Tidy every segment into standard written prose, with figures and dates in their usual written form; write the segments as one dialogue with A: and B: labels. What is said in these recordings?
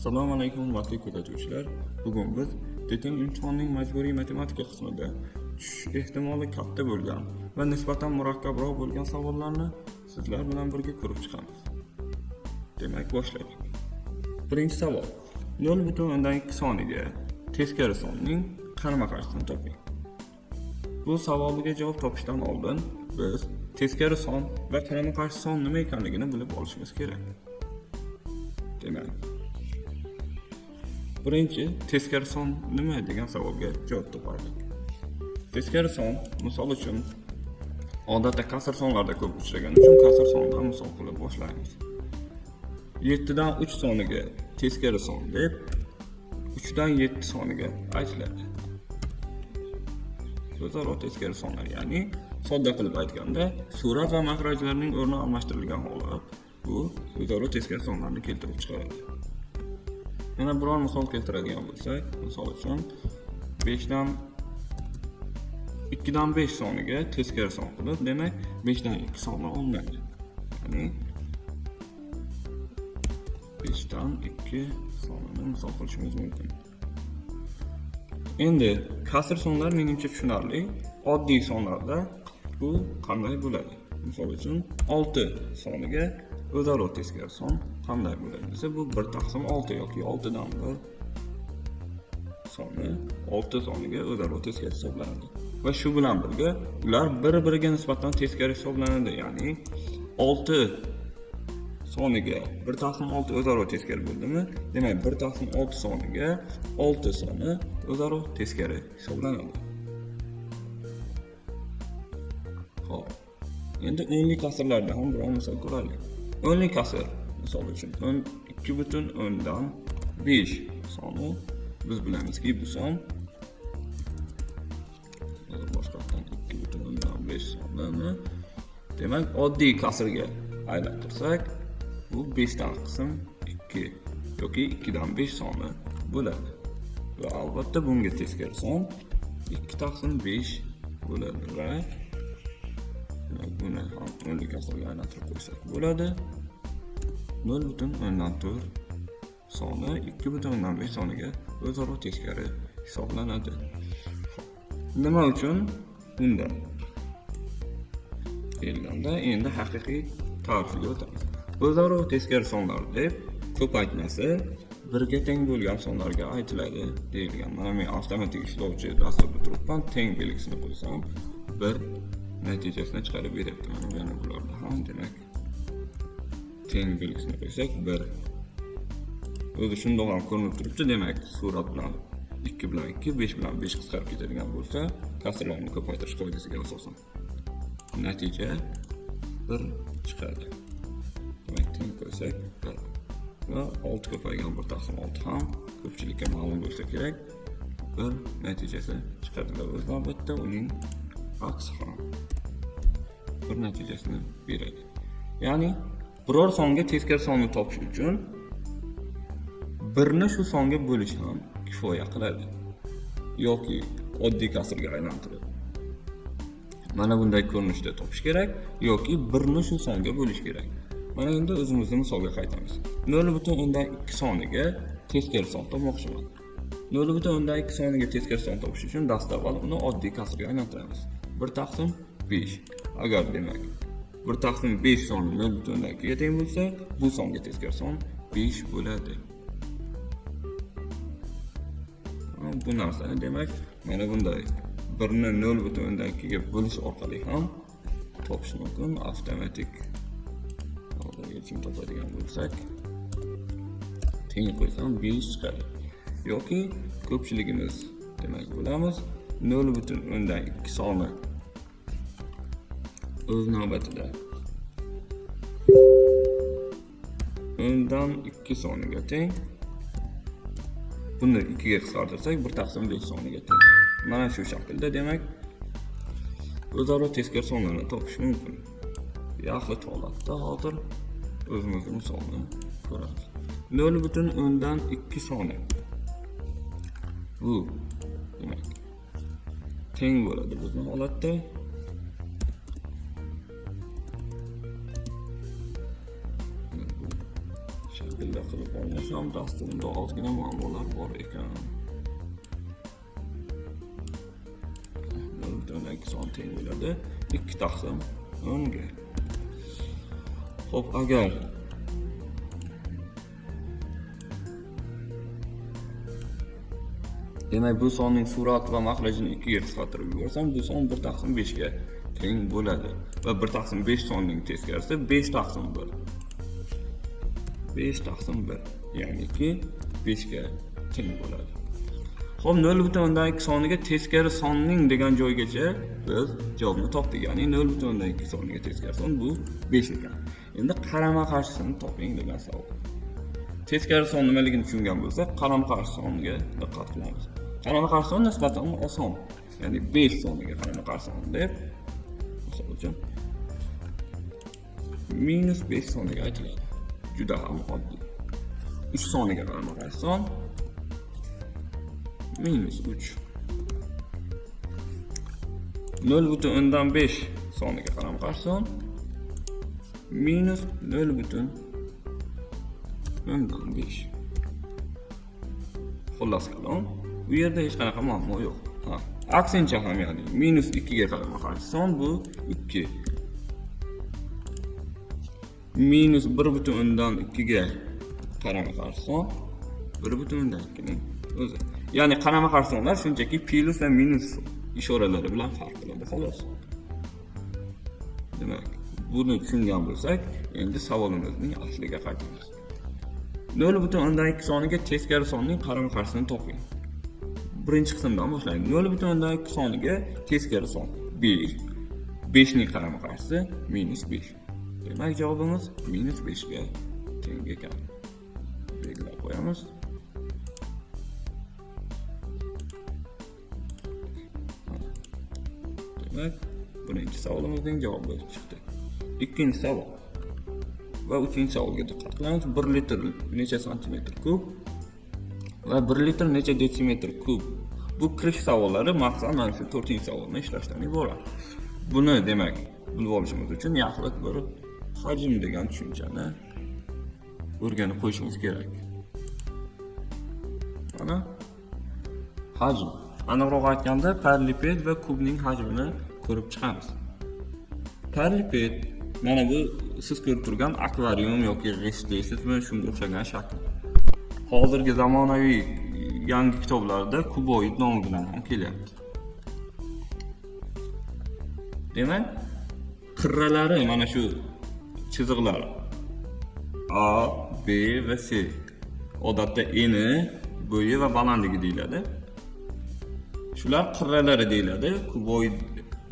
A: Assalomu alaykum hurmatli kuzatuvchilar. Bugun biz DTM imtihonining majburiy matematika qismida tushish ehtimoli katta bo'lgan va nisbatan murakkabroq bo'lgan savollarni sizlar bilan birga ko'rib chiqamiz. Demak, boshladik. Birinchi savol. 0,2 soniga teskari sonning qarama-qarshisini toping. Bu savolga javob topishdan oldin biz teskari son va qarama-qarshi son nima ekanligini bilib olishimiz kerak. Demak, birinchi teskari son nima degan savolga javob topaylik. Teskari son, misol uchun, odatda kasr sonlarda ko'p uchragani uchun kasr sondan misol qilib boshlaymiz. 7 dan 3 soniga teskari son deb 3 dan 7 soniga aytiladi. O'zaro teskari sonlar, ya'ni sodda qilib aytganda, surat va mahrajlarning o'rni almashtirilgan holat bu o'zaro teskari sonlarni keltirib chiqaradi. Yana biror misol keltiradigan bo'lsak, misol uchun 5 dan 2 dan 5 soniga teskari son qilib, demak 5 dan 2 soni olinadi. Ya'ni 5 dan 2 sonini misol qilishimiz mumkin. Endi kasr sonlar menimcha tushunarli. Oddiy sonlarda bu qanday bo'ladi? Misol uchun 6 soniga o'zaro teskari son qanday bo'ladi desa, bu 1 taqsim 6 yoki 6 dan 1 soni 6 soniga o'zaro teskari hisoblanadi. Va shu bilan birga ular bir-biriga nisbatan teskari hisoblanadi. Ya'ni 6 soniga 1 taqsim 6 o'zaro teskari bo'ldimi? Demak 1 taqsim 6 soniga 6 soni o'zaro teskari hisoblanadi. Xo'p. Endi o'nlik kasrlarda ham biror misol ko'raylik. O'nlik kasr, misol uchun 2,5 soni, biz bilamizki bu son boshqatdan 2,5 sonini demak oddiy kasrga aylantirsak, bu 5 dan qism 2 yoki 2 dan 5 soni bo'ladi. Va albatta bunga teskari son 2 taqsim 5 bo'ladi va buni ham o'nlik kasrga aylantirib qo'ysak bo'ladi. 0,4 soni 2,5 soniga o'zaro teskari hisoblanadi. Nima uchun bunda? Deyilganda endi haqiqiy ta'rifiga o'tamiz. O'zaro teskari sonlar deb ko'paytmasi birga teng bo'lgan sonlarga aytiladi deyilgan. Mana men avtomatik ishlovchi dasturda turibman, teng belgisini qo'ysam 1 natijasini chiqarib beryapti. Mana yana bularda ham demak teng belgisini qo'ysak 1. O'zi shundoq ham ko'rinib turibdi, demak surat bilan 2 bilan 2, 5 bilan 5 qisqarib ketadigan bo'lsa, kasrlarni ko'paytirish qoidasiga asosan natija 1 chiqadi. Demak teng qo'ysak 1 va 6 ko'paygan 1 taqsim 6 ham ko'pchilikka ma'lum bo'lsa kerak, 1 natijasi chiqadi va o'z navbatda uning aksi ham bir natijasini beradi. Ya'ni biror songa teskari sonni topish uchun birni shu songa bo'lish ham kifoya qiladi yoki oddiy kasrga aylantirib mana bunday ko'rinishda topish kerak yoki birni shu songa bo'lish kerak. Mana endi o'zimizni misolga qaytamiz. 0,2 soniga teskari son topmoqchiman. 0,2 soniga teskari son topish uchun dastavval uni oddiy kasrga aylantiramiz. 1 taqsim 5. Agar demak 1 taqsim 5 soni 0,2 ga teng bo'lsa, bu songa teskari son 5 bo'ladi. Bu narsani demak mana bunday 1ni 0,2 ga bo'lish orqali ham topish mumkin. Avtomatik yechim topadigan bo'lsak, teng qo'ysam 5 chiqadi. Yoki ko'pchiligimiz demak bilamiz 0,2 soni o'z navbatida 10dan 2 soniga teng. Buni 2 ga qisqartirsak 1 taqsim 5 soniga teng. Mana shu shaklda demak o'zaro teskari sonlarni topish mumkin. Yaxlit holatda hozir o'zimizni misolni ko'ramiz. 0,2 soni bu demak teng bo'ladi bizni holatda Shaklda qilib olmasam, dasturimda ozgina muammolar bor ekan. 0,2 son teng bo'ladi 2 taqsim 10 ga. Xo'p, agar demak bu sonning surat va maxrajini 2 ga qisqartirib yuborsam, bu son 1 taqsim 5 ga teng bo'ladi va 1 taqsim 5 sonning teskarisi 5 taqsim 1. 5 taqsim 1, ya'niki 5 ga teng bo'ladi. Xo'p, 0,2 soniga teskari sonning degan joygacha biz javobni topdik. Ya'ni 0,2 soniga teskari son bu 5 ekan. Endi qarama-qarshisini toping degan savol. Teskari son nimaligini tushungan bo'lsak, qarama-qarshi songa diqqat qilamiz. Qarama-qarshi son nisbatan oson. Ya'ni 5 soniga qarama-qarshi son deb, misol uchun -5 soniga aytiladi. Juda ham oddiy. 3 soniga qarama-qarshi son -3. 0,5 soniga qarama-qarshi son -0,5. Xullas kalom, bu yerda hech qanaqa muammo yo'q. Ha, aksincha ham, ya'ni -2 ga qarama-qarshi son bu 2. -1,2 ga qarama-qarshi son 1,2 ning o'zi. Ya'ni qarama-qarshi sonlar shunchaki plus va minus ishoralari bilan farq qiladi, xolos. Demak, buni tushungan bo'lsak, endi savolimizning asliga qaytamiz. 0,2 soniga teskari sonning qarama-qarshisini toping. Birinchi qismdan boshlaymiz. 0,2 soniga teskari son 5. 5 ning qarama-qarshisi -5. Demak, javobimiz -5 ga teng ekan. Belgilab qo'yamiz. Demak, birinchi savolimizning javobi chiqdi. Ikkinchi savol va uchinchi savolga diqqat qilamiz. 1 litr necha santimetr kub va 1 litr necha desimetr kub? Bu kirish savollari maqsad mana shu 4-savolni ishlashdan iborat. Buni demak bilib olishimiz uchun yaxlit bir hajm degan tushunchani o'rganib qo'yishimiz kerak. Mana hajm. Aniqroq aytganda, paralleliped va kubning hajmini ko'rib chiqamiz. Paralleliped mana bu siz ko'rib turgan akvarium yoki g'isht deysizmi, shunga o'xshagan shakl. Hozirgi zamonaviy yangi kitoblarda kuboid nomi bilan ham kelyapti. Demak, qirralari mana shu chiziqlar A, B va C. Odatda eni, bo'yi va balandligi deyiladi. Shular qirralari deyiladi.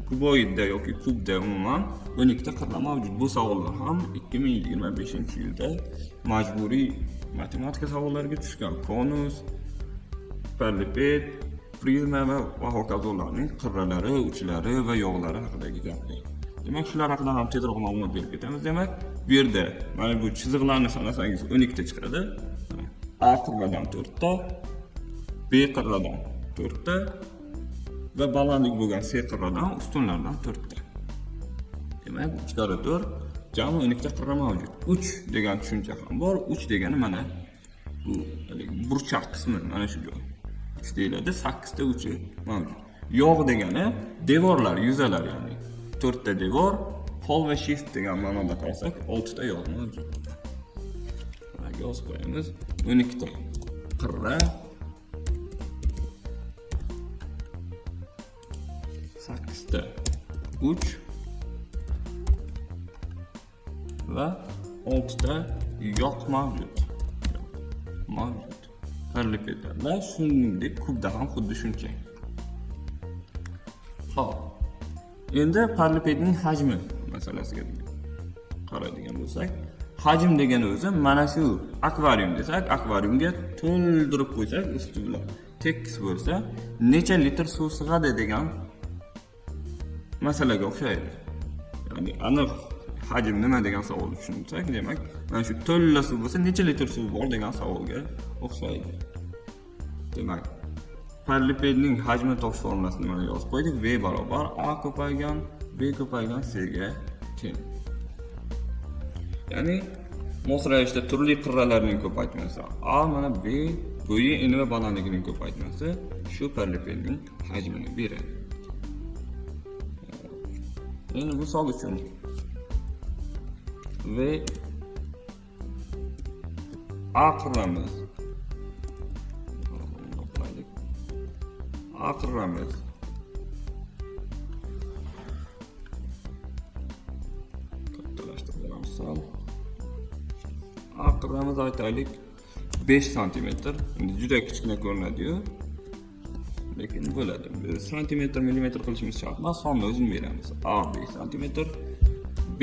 A: Kuboidda yoki kubda umuman 12 ta qirra mavjud. Bu savollar ham 2025-yilda majburiy matematika savollariga tushgan. Konus, paralleliped, prizma va hokazolarning qirralari, uchlari va yog'lari haqidagi gaplar. Demak, shular haqida ham tezroq ma'lumot berib ketamiz. Demak, bu yerda mana bu chiziqlarni sanasangiz 12 ta chiqadi. A qirradan 4 ta, B qirradan 4 ta va balandlik bo'lgan C qirradan ustunlardan 4 ta. Demak, 3 karra 4 jami 12 ta qirra mavjud. 3 degan tushuncha ham bor. 3 degani mana bu burchak qismi, mana shu joy. 3 deyiladi, 8 ta uchi mavjud. Yog' degani devorlar, yuzalar, ya'ni 4 ta devor, pol va shift degan ma'noda qarasak 6 ta yog' mavjud. Yozib qo'yamiz. 12 ta qirra, 8 ta uch va 6 ta yoq mavjud. Parallelipedlarda shuningdek kubda ham xuddi shuncha. Xo'p. Endi parallelipedning hajmi masalasiga qaraydigan bo'lsak, hajm degani o'zi mana shu akvarium desak, akvariumga to'ldirib qo'ysak, usti bilan tekis bo'lsa, necha litr suv sig'adi degan masalaga o'xshaydi. Ya'ni aniq hajm nima degan savolni tushunsak, demak, mana shu to'la suv bo'lsa, necha litr suv bor degan savolga o'xshaydi. Demak, parallelipedning hajmini topish formulasini mana yozib qo'ydik. V barobar A ko'paygan B ko'paygan C ga teng. Ya'ni Mos ravishda turli qirralarning ko'paytmasi A mana B bo'yi, eni va balandligining ko'paytmasi shu parallelepipedning hajmini beradi. Endi misol uchun V A qirramiz. A qirramiz kattalashtirib olamiz sal. A qirramiz aytaylik 5 santimetr. Endi juda kichkina ko'rinadi-yu, lekin bo'ladi. Biz santimetr, millimetr qilishimiz shart emas, sonni o'zini beramiz. A 5 santimetr, B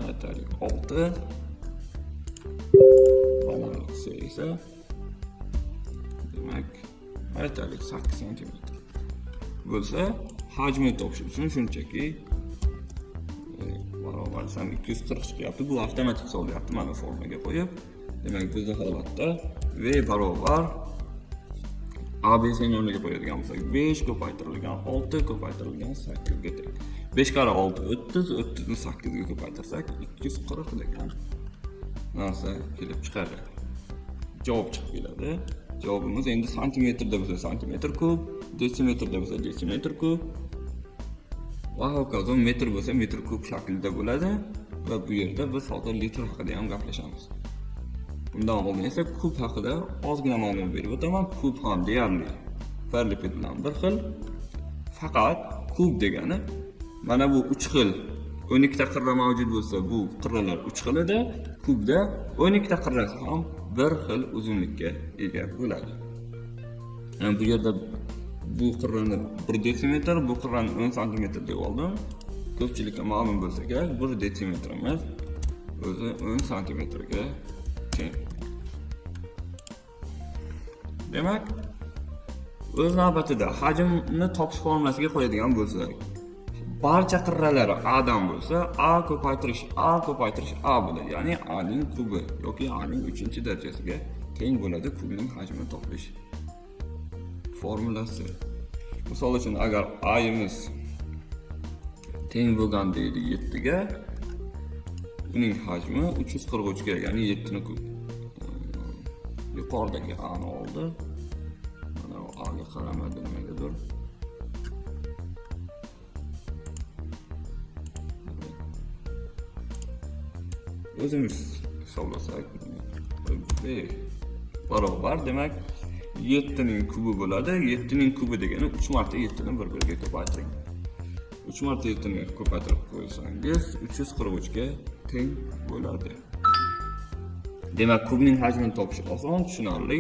A: aytaylik 6, balandlik C esa demak aytaylik 8 santimetr bo'lsa, hajmini topish uchun shunchaki barobar 240 chiqyapti. Bu avtomatik hisoblayapti mana formaga qo'yib. Demak, bizning holatda V barobar ABC ni o'rniga qo'yadigan bo'lsak 5 ko'paytirilgan 6 ko'paytirilgan 8 ga teng. 5 karra 6 30, 30 ni 8 ga ko'paytirsak 240 degan narsa kelib chiqadi. Javob chiqib keladi. Javobimiz endi santimetrda bo'lsa santimetr kub, desimetrda bo'lsa desimetr kub va hokazo metr bo'lsa metr kub shaklida bo'ladi va bu yerda biz hozir litr haqida ham gaplashamiz. Bundan oldin esa kub haqida ozgina ma'lumot berib o'taman. Kub ham deyarli parallelepiped bilan bir xil, faqat kub degani mana bu 3 xil 12 ta qirra mavjud bo'lsa, bu qirralar 3 xil edi. Kubda 12 ta qirrasi ham bir xil uzunlikka ega bo'ladi. Yani bu yerda bu qirrani 1 desimetr, bu qirrani 10 santimetr deb oldim. Ko'pchilikka ma'lum bo'lsa kerak, 1 desimetrimiz o'zi 10 santimetrga teng. Demak, o'z navbatida hajmni topish formulasiga qo'yadigan bo'lsak, barcha qirralari A dan bo'lsa, A ko'paytirish A ko'paytirish A bo'ladi. Ya'ni A ning kubi yoki A ning 3-darajasiga teng bo'ladi kubning hajmini topish formulasi. Misol uchun agar A'imiz teng bo'lgan deydi 7 ga, uning hajmi 343 ga, ya'ni 7 ni kub. Yuqoridagi A ni oldi. Mana bu A ga qaramadi nimagadir. O'zimiz hisoblasak B barobar demak 7 ning kubi bo'ladi. 7 ning kubi degani 3 marta 7 ni bir-biriga ko'paytiring. 3 marta 7 ni ko'paytirib qo'ysangiz 343 ga teng bo'ladi. Demak, kubning hajmini topish oson, tushunarli.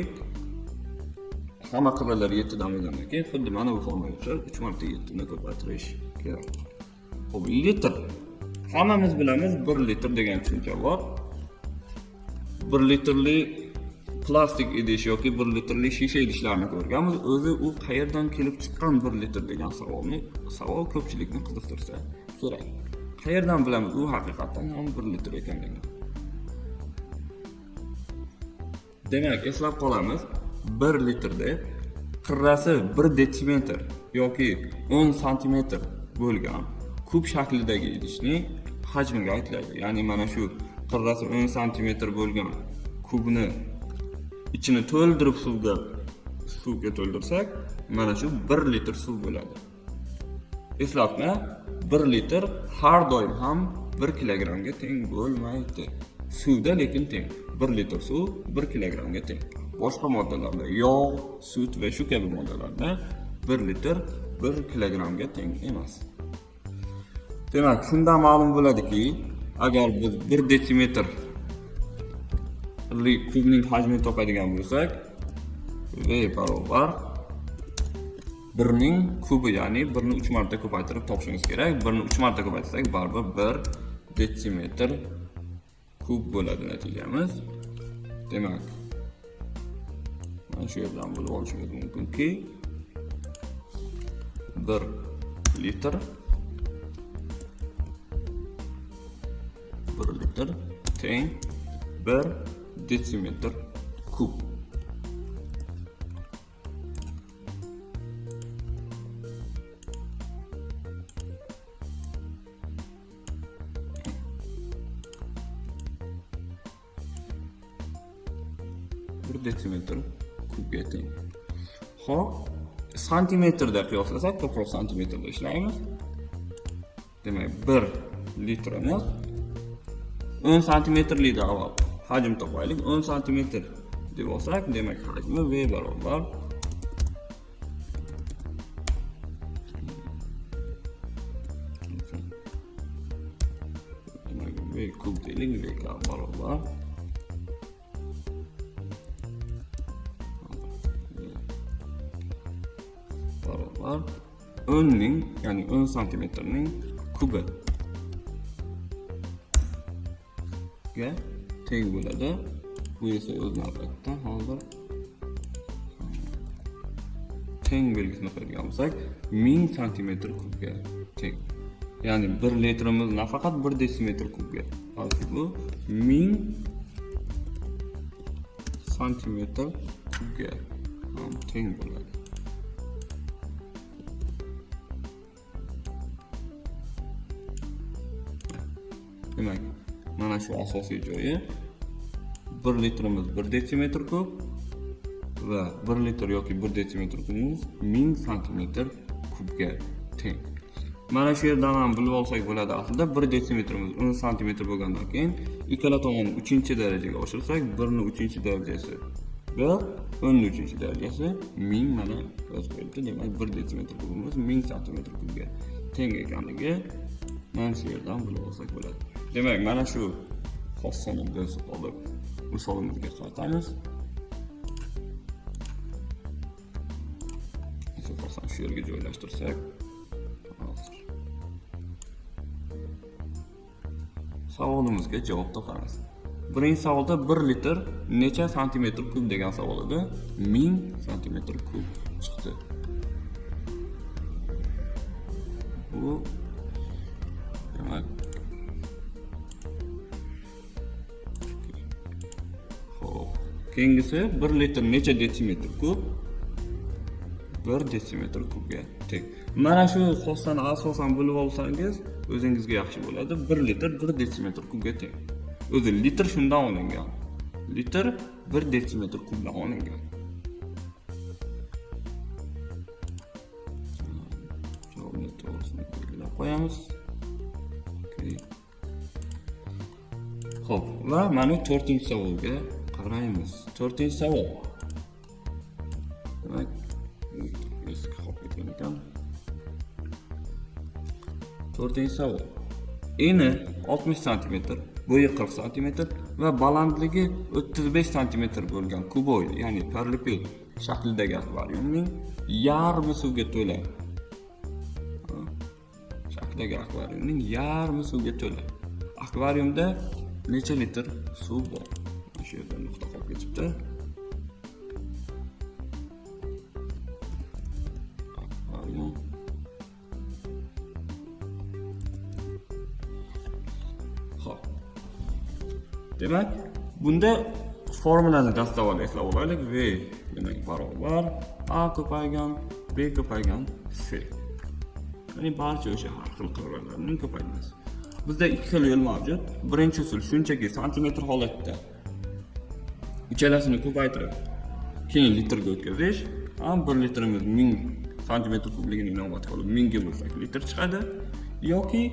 A: Hamma qirralar 7 dan bo'lgandan keyin xuddi mana bu formaga o'xshab 3 marta 7 ni ko'paytirish kerak. Xo'p, litr. Hammamiz bilamiz 1 litr degan tushuncha bor. 1 litrli plastik idish yoki 1 litrli shisha idishlarni ko'rganmiz. O'zi u qayerdan kelib chiqqan 1 litr degan savol ko'pchilikni qiziqtirsa kerak. Qayerdan bilamiz u haqiqatan ham 1 litr ekanligini? Demak, eslab qolamiz, 1 litrda qirrasi 1 desimetr yoki 10 santimetr bo'lgan kub shaklidagi idishning hajmiga aytiladi. Ya'ni mana shu qirrasi 10 santimetr bo'lgan kubni ichini to'ldirib suvga to'ldirsak, mana shu 1 litr suv bo'ladi. Eslatma, 1 litr har doim ham 1 kilogrammga teng bo'lmaydi. Suvda lekin teng. 1 litr suv 1 kilogrammga teng. Boshqa moddalarda, yog', sut va shu kabi moddalarda 1 litr 1 kilogrammga teng emas. Demak, shundan ma'lum bo'ladiki, agar biz 1 desimetrlik kubning hajmini topadigan bo'lsak, V barobar 1 ning kubi, ya'ni 1 ni 3 marta ko'paytirib topishimiz kerak. 1 ni 3 marta ko'paytirsak, baribir 1 desimetr kub bo'ladi natijamiz. Demak, mana shu yerdan bilib olishimiz mumkinki, 1 litr 1 litr teng 1 desimetr kub. 1 desimetr kubga teng. Xo'p, santimetrda qiyoslasak, ko'proq santimetrda ishlaymiz. Demak, 1 litrimiz 10 santimetrlikda avval hajm topaylik. 10 santimetr deb olsak, demak hajmi V barobar V kub deylik, V barobar 10'ning, ya'ni 10 santimetrning kubi ga teng bo'ladi. Bu esa o'z navbatida hozir teng belgisini qo'yadigan bo'lsak, 1000 santimetr kubga teng. Ya'ni 1 litrimiz nafaqat 1 desimetr kubga, balki bu 1000 santimetr kubga ham teng bo'ladi. Demak, mana shu asosiy joyi 1 litrimiz 1 desimetr kub va 1 litr yoki 1 desimetr kubimiz 1000 santimetr kubga teng. Mana shu yerdan ham bilib olsak bo'ladi, aslida 1 desimetrimiz 10 santimetr bo'lgandan keyin ikkala tomonni 3-darajaga oshirsak, 1 ning 3-darajasi 1, 10 ning 3-darajasi 1000 mana yozib qo'yibdi. Demak, 1 desimetr kubimiz 1000 santimetr kubga teng ekanligi mana shu yerdan bilib olsak bo'ladi. Demak, mana shu xossani biz olib misolimizga qaytamiz. Shu xossani shu yerga joylashtirsak, hozir savolimizga javob topamiz. Birinchi savolda 1 litr necha santimetr kub degan savol edi. 1000 santimetr kub chiqdi. Bu demak, xo'p, keyingisi 1 litr necha desimetr kub? 1 desimetr kubga teng. Mana shu xossani asosan bilib olsangiz, o'zingizga yaxshi bo'ladi. 1 litr 1 desimetr kubga teng. O'zi litr shundan olingan. Litr 1 desimetr kubdan olingan. Javobni to'g'risini belgilab qo'yamiz. Xo'p, va mana 4-savolga qaraymiz. 4-savol. Demak, eski qolib ketgan ekan. 4-savol. Eni 60 cm, bo'yi 40 cm va balandligi 35 cm bo'lgan kuboid, ya'ni parallelepiped shaklidagi akvariumning yarmi suvga to'la. Shaklidagi akvariumning yarmi suvga to'la. Akvariumda necha litr suv bor? Mana shu yerda nuqta qolib ketibdi. Akvarium. Xo'p. Demak, bunda formulani dastavval eslab olaylik. V demak barobar A ko'paygan B ko'paygan C. Ya'ni barcha o'sha har xil qirralarning ko'paymasi. Bizda ikki xil yo'l mavjud. Birinchi usul shunchaki santimetr holatda uchalasini ko'paytirib, keyin litrga o'tkazish. Ham 1 litrimiz 1000 santimetr kubligini inobatga olib 1000 ga bo'lsak litr chiqadi. Yoki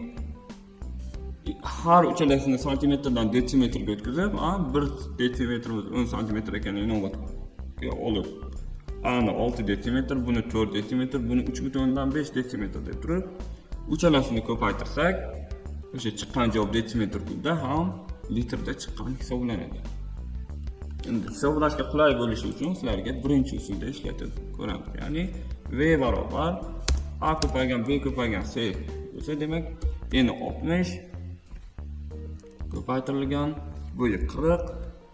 A: har uchalasini santimetrdan desimetrga o'tkazib, 1 desimetrimiz 10 santimetr ekanini inobatga olib, A ni 6 desimetr, buni 4 desimetr, buni 3,5 desimetr deb turib, uchalasini ko'paytirsak, o'sha chiqqan javob desimetr kubda ham litrda chiqqan hisoblanadi. Endi hisoblashga qulay bo'lishi uchun sizlarga birinchi usulda ishlatib ko'ramiz. Ya'ni V barobar A ko'paygan B ko'paygan C bo'lsa, demak, eni 60 ko'paytirilgan, bo'yi 40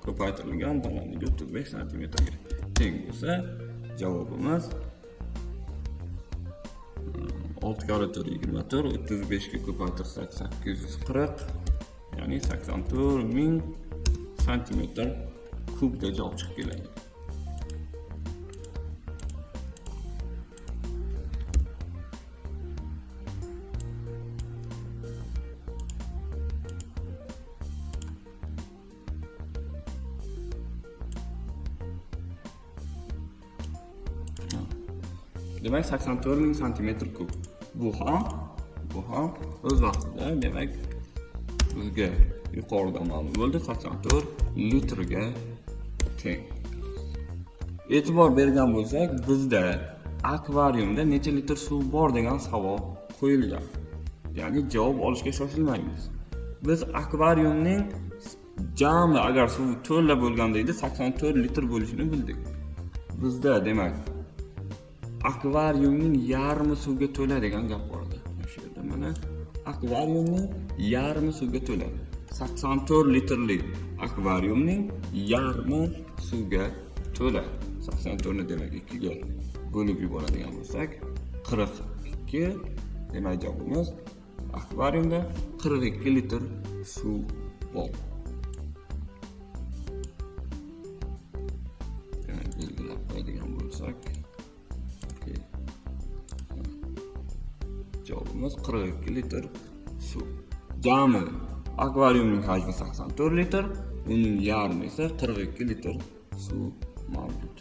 A: ko'paytirilgan balandligi 35 santimetrga teng bo'lsa, javobimiz 6 karra 4 24, 35 ga ko'paytirsak 840, ya'ni 84000 santimetr kubda javob chiqib keladi. Demak, 84 ming santimetr kub. Bu ham o'z vaqtida, demak, bizga yuqorida ma'lum bo'ldi, 84 litrga teng. E'tibor bergan bo'lsak, bizda akvariumda necha litr suv bor degan savol qo'yilgan. Ya'ni javob olishga shoshilmaymiz. Biz akvariumning jami agar suv to'la bo'lganda edi 84 litr bo'lishini bildik. Bizda demak akvariumning yarmi suvga to'la degan gap bor edi. Shu yerda mana akvariumning yarmi suvga to'la. 84 litrlik akvariumning yarmi suvga to'la. 84 ni demak 2 ga bo'lib yuboradigan bo'lsak, 42. Demak javobimiz akvariumda 42 litr suv bor. Demak belgilab qo'yadigan bo'lsak, javobimiz 42 litr suv. Jami akvariumning hajmi 84 litr, uning yarmi esa 42 litr suv mavjud.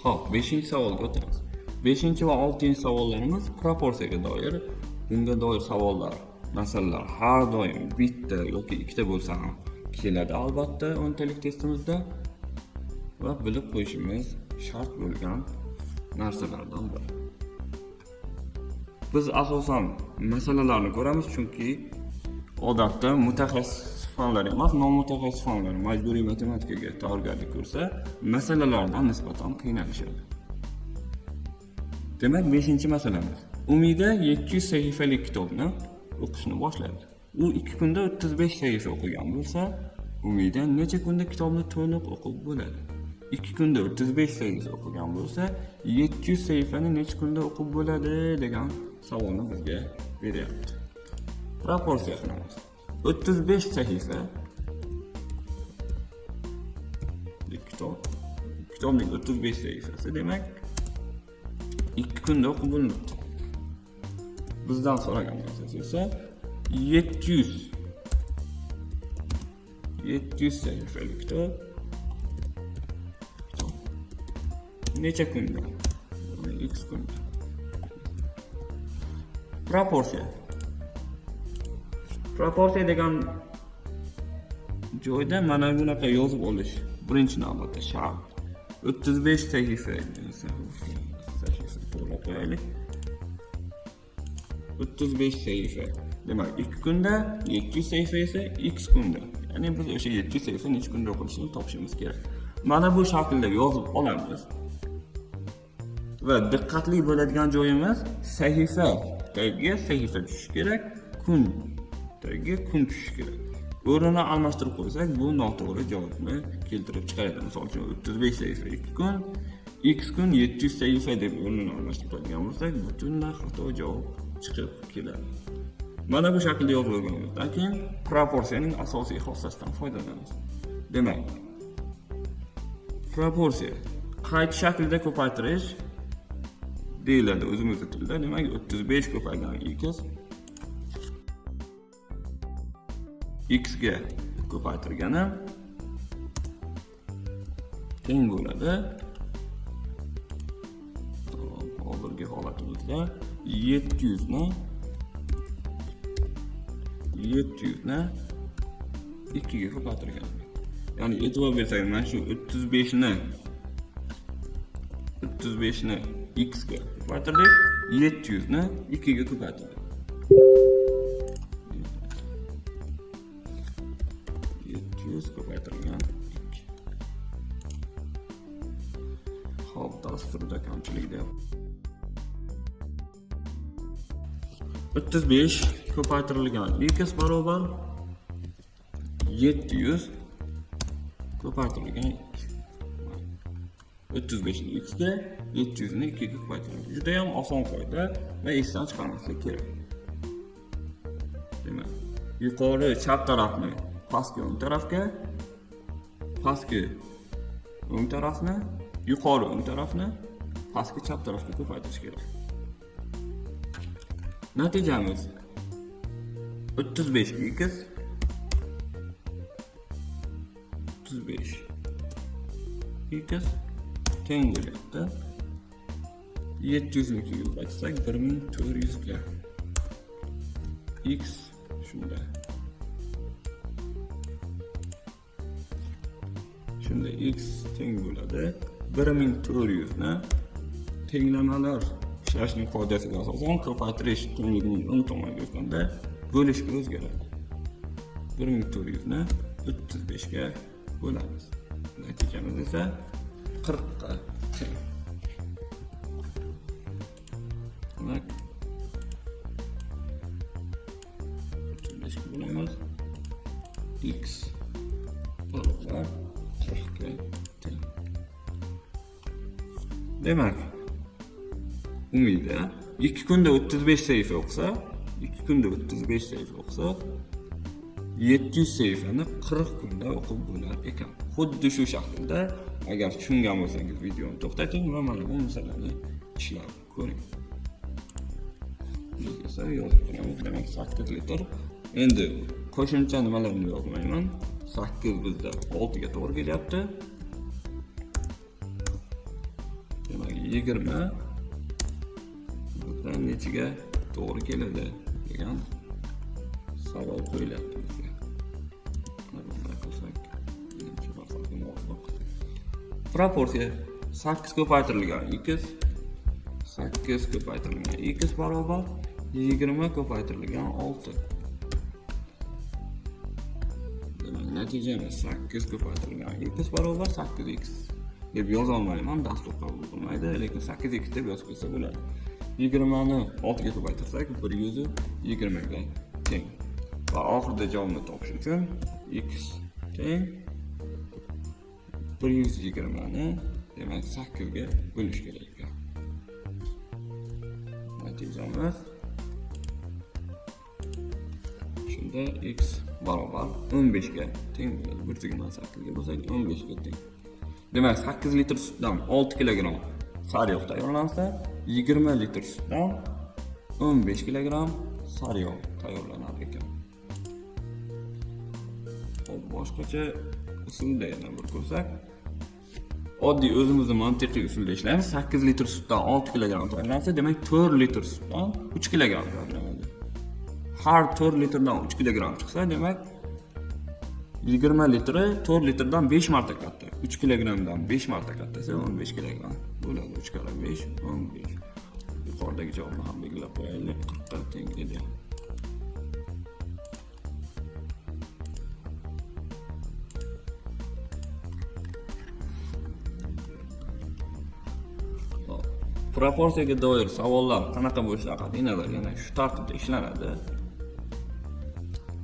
A: Xo'p, 5-savolga o'tamiz. 5 va 6-savollarimiz proporsiyaga doir. Bunga doir savollar, masalalar har doim bitta yoki ikkita bo'lsa ham keladi albatta o'ntalik testimizda va bilib qo'yishimiz shart bo'lgan narsalardan biri. Biz asosan masalalarni ko'ramiz, chunki odatda mutaxassis fanlar emas, nomutaxassis fanlar majburiy matematikaga tayyorgarlik ko'rsa, masalalardan nisbatan qiynalishadi. Demak, 5-masalamiz. Umida 700 sahifalik kitobni o'qishni boshladi. U 2 kunda 35 sahifa o'qigan bo'lsa, Umida necha kunda kitobni to'liq o'qib bo'ladi? 2 kunda 35 sahifa o'qigan bo'lsa, 700 sahifani necha kunda o'qib bo'ladi degan savolni bizga beryapti. Proporsiya qilamiz. 35 sahifa kitob, kitobning 35 sahifasi demak 2 kunda o'qib bo'linibdi. Bizdan so'ragan narsasi esa 700 sahifalik kitob necha kunda? X kunda. Proporsiya. Proporsiya degan joyda mana bunaqa yozib olish birinchi navbatda shart. 35 sahifa to'g'ri qo'yaylik. 35 sahifa. Demak, 2 kunda, 700 sahifa esa x kunda. Ya'ni biz o'sha 700 sahifa necha kunda o'qilishini topishimiz kerak. Mana bu shaklda yozib olamiz. Va diqqatli bo'ladigan joyimiz sahifa tagiga sahifa tushishi kerak, kun tagiga kun tushishi kerak. O'rnini almashtirib qo'ysak, bu noto'g'ri javobni keltirib chiqaradi. Misol uchun 35 sahifa 2 kun, x kun 700 sahifa deb o'rnini almashtirib qo'yadigan bo'lsak, butunlay xato javob chiqib keladi. Mana bu shaklda yozib olganimizdan keyin proporsiyaning asosiy xossasidan foydalanamiz. Demak, proporsiya qaysi shaklda ko'paytirish deyiladi o'zimizda tilda. Demak, 35 ko'paygan x x ga ko'paytirgani teng bo'ladi. Hozirgi holatimizda 700 ni 2 ga ko'paytirgan. Ya'ni e'tibor bersak, mana shu 35 ni x ga ko'paytirdik, 700 ni 2 ga ko'paytirdik. 700 ko'paytirilgan 2. Xo'p, dasturda kamchilik deyapti. 35 ko'paytirilgan x barobar 700 ko'paytirilgan 2. 35 ni x ga, 700 ni 2 ga ko'paytiramiz. Juda ham oson qoida va esdan chiqarmaslik kerak. Demak, yuqori chap tarafni pastki o'ng tarafga, pastki o'ng tarafni yuqori o'ng tarafni pastki chap tarafga ko'paytirish kerak. Natijamiz 35 x 35 x teng bo'lyapti. 700 ni 2 ga ko'paytirsak 1400 ga. X shunda. Shunda x teng bo'ladi 1400 ni tenglamalar ishlashning qoidasiga asosan ko'paytirish tengligining o'ng tomoniga o'tganda bo'lishga o'zgaradi. 1400 ni 35 ga bo'lamiz. Natijamiz esa 40 ga teng. Demak, 35 ga bo'lamiz. X barobar 40 ga teng. Demak, Umida 2 kunda 35 sahifa o'qisa, 2 kunda 35 sahifa o'qisa, 700 sahifani 40 kunda o'qib bo'lar ekan. Xuddi shu shaklda agar tushungan bo'lsangiz videoni to'xtating va mana bu masalani ishlab ko'ring. Biz esa yozib qo'yamiz, demak 8 litr. Endi qo'shimcha nimalarni yozmayman. 8 bizda 6 ga to'g'ri kelyapti. Demak 20 bizdan nechiga to'g'ri keladi degan savol qo'yilyapti bizga. Bunday qilsak, muvofiq. Proporsiya 8 ko'paytirilgan x 8 ko'paytirilgan x barobar 20 ko'paytirilgan 6. Demak, natijamiz 8 ko'paytirilgan x barobar 8x deb yoza olmayman, dastur qabul qilmaydi, lekin 8x deb yozib qo'ysa bo'ladi. 20 ni 6 ga ko'paytirsak 120 ga teng. Va oxirida javobni topish uchun x teng 120 ni demak 8 ga bo'lish kerak ekan. Natijamiz shunda x barobar 15 ga teng bo'ladi. 128 ga bo'lsak 15 ga teng. Demak 8 litr sutdan 6 kilogramm sariyog' tayyorlansa, 20 litr sutdan 15 kilogramm sariyog' tayyorlanar ekan. Xo'p, boshqacha usulda yana bir ko'rsak, oddiy o'zimizni mantiqiy usulda ishlaymiz. 8 litr sutdan 6 kilogramm tayyorlansa, demak 4 litr sutdan 3 kilogramm tayyorlanadi. Har 4 litrdan 3 kilogramm chiqsa, demak 20 litri 4 litrdan 5 marta katta. 3 kilogrammdan 5 marta kattasi 15 kilogramm bo'ladi. 3 karra 5 15. Yuqoridagi javobni ham belgilab qo'yaylik. 40 ga teng edi. Proporsiyaga doir savollar qanaqa bo'lishidan qat'iy nazar yana shu tartibda ishlanadi.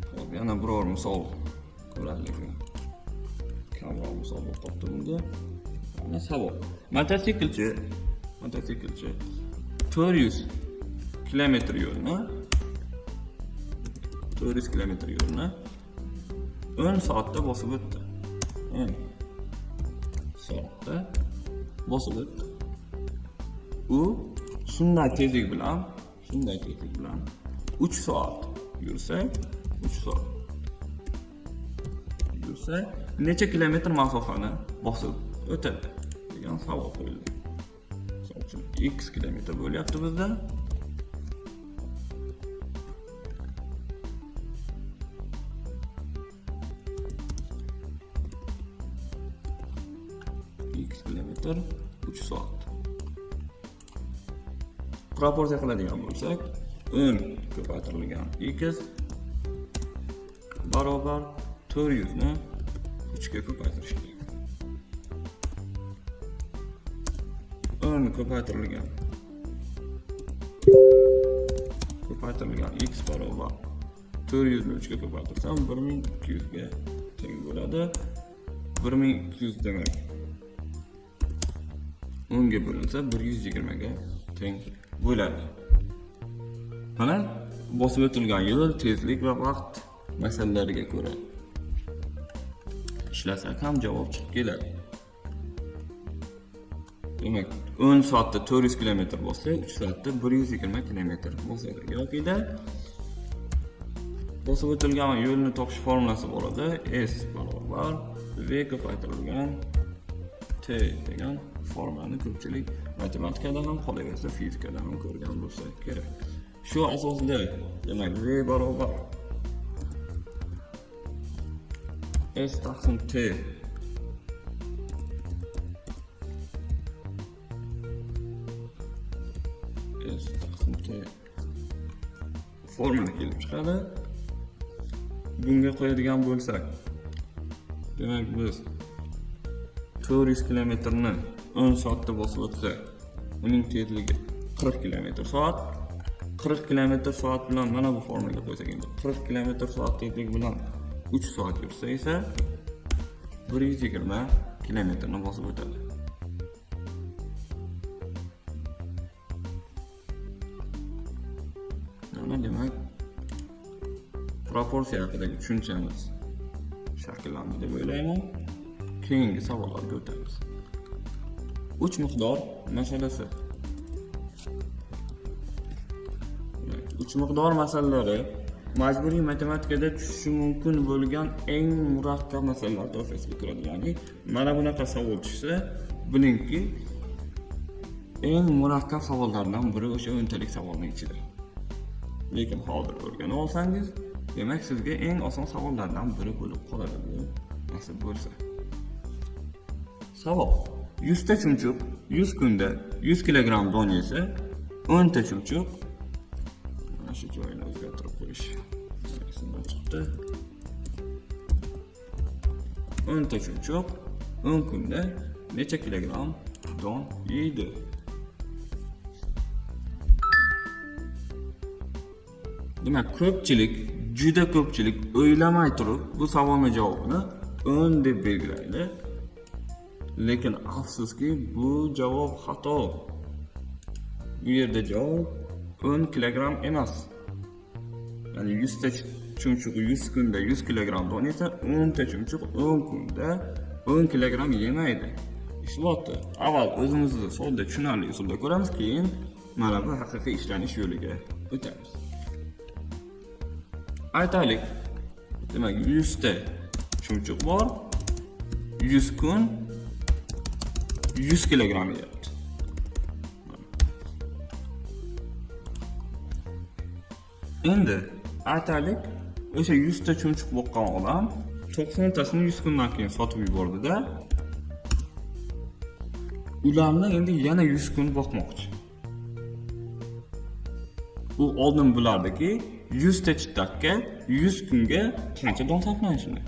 A: Xo'p, yana biror misol ko'raylik. Kamroq misol bo'lib qoldi bunda. Mana savol. Mototsiklchi 400 kilometr yo'lni 400 kilometr yo'lni 10 soatda bosib o'tdi. 10 soatda bosib o'tdi. U shunday tezlik bilan 3 soat yursa, 3 soat yursa necha kilometr masofani bosib o'tadi degan savol qo'yildi. Misol uchun x kilometr bo'lyapti bizda. X kilometr 3 soat. Proporsiya qiladigan bo'lsak, 10 ko'paytirilgan x barobar 400 ni 3 ga ko'paytirish kerak. 10 ko'paytirilgan x barobar 400 ni 3 ga ko'paytirsam 1200 ga teng bo'ladi. 1200 demak 10 ga bo'linsa 120 ga teng bo'ladi. Mana bosib o'tilgan yo'l, tezlik va vaqt masalalariga ko'ra ishlasak ham javob chiqib keladi. Demak, 10 soatda 400 km bo'lsa, 3 soatda 120 km bosadi. Yokida bosib o'tilgan yo'lni topish formulasi bo'ladi. S barobar V ko'paytirilgan T. T degan formani ko'pchilik matematikada ham, qolaversa fizikada ham ko'rgan bo'lsa kerak. Shu asosida demak V barobar S taqsim T S taqsim T formula kelib chiqadi. Bunga qo'yadigan bo'lsak, demak biz 400 kilometrni 10 soatda bosib o'tsa, uning tezligi 40 km/soat. 40 km/soat bilan mana bu formulaga qo'ysak, endi 40 km/soat tezlik bilan 3 soat yursa esa 120 kilometrni bosib o'tadi. Mana demak proporsiya haqidagi tushunchamiz shakllandi deb o'ylayman. Keyingi savollarga o'tamiz. 3 miqdor masalasi. 3 miqdor masalalari majburiy matematikada tushishi mumkin bo'lgan eng murakkab masalalar toifasiga kiradi. Ya'ni mana bunaqa savol tushsa, bilingki, eng murakkab savollardan biri o'sha o'ntalik savolning ichida. Lekin hozir o'rganib olsangiz, demak sizga eng oson savollardan biri bo'lib qoladi bu, nasib bo'lsa. Savol: 100 ta chumchuq 100 kunda 100 kilogramm don yesa, 10 ta chumchuq, mana shu joyini o'zgartirib qo'yish esimdan chiqdi. 10 ta chumchuq 10 kunda necha kilogramm don yeydi? Demak, ko'pchilik, juda ko'pchilik o'ylamay turib bu savolning javobini 10 deb belgilaydi. Lekin afsuski bu javob xato. Bu yerda javob 10 kilogramm emas. Ya'ni 100 ta chumchuq 100 kunda 100 kilogramm don yesa, 10 ta chumchuq 10 kunda 10 kilogramm yemaydi. Isboti avval o'zimizni sodda tushunarli usulda ko'ramiz, keyin mana bu haqiqiy ishlanish yo'liga o'tamiz. Aytaylik, demak 100 ta chumchuq bor, 100 kun 100 kilogramm yeyapti. Endi aytaylik, o'sha 100 ta chumchuq boqqan odam 90 tasini 100 kundan keyin sotib yubordi-da, ularni endi yana 100 kun boqmoqchi. U oldin bilardiki, 100 ta chittakka 100 kunga qancha don sarflanishini.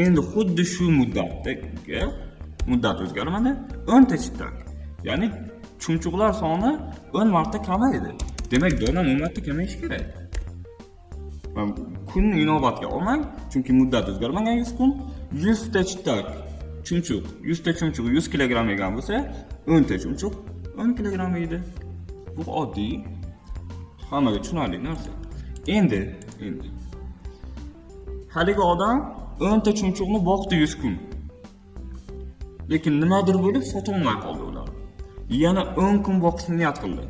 A: Endi xuddi shu muddatga, muddat o'zgarmadi, 10 ta chittak, ya'ni chumchuqlar soni 10 marta kamaydi. Demak, don ham 10 marta kamayishi kerak. Kunni inobatga olmang, chunki muddat o'zgarmagan 100 kun. 100 ta chittak chumchuq, 100 ta chumchuq 100 kilogramm yegan bo'lsa, 10 ta chumchuq 10 kilogramm yeydi. Bu oddiy, hammaga tushunarli narsa. Endi haligi odam 10 ta chumchuqni boqdi 100 kun. Lekin nimadir bo'lib sotolmay qoldi ular. Yana 10 kun boqishni niyat qildi.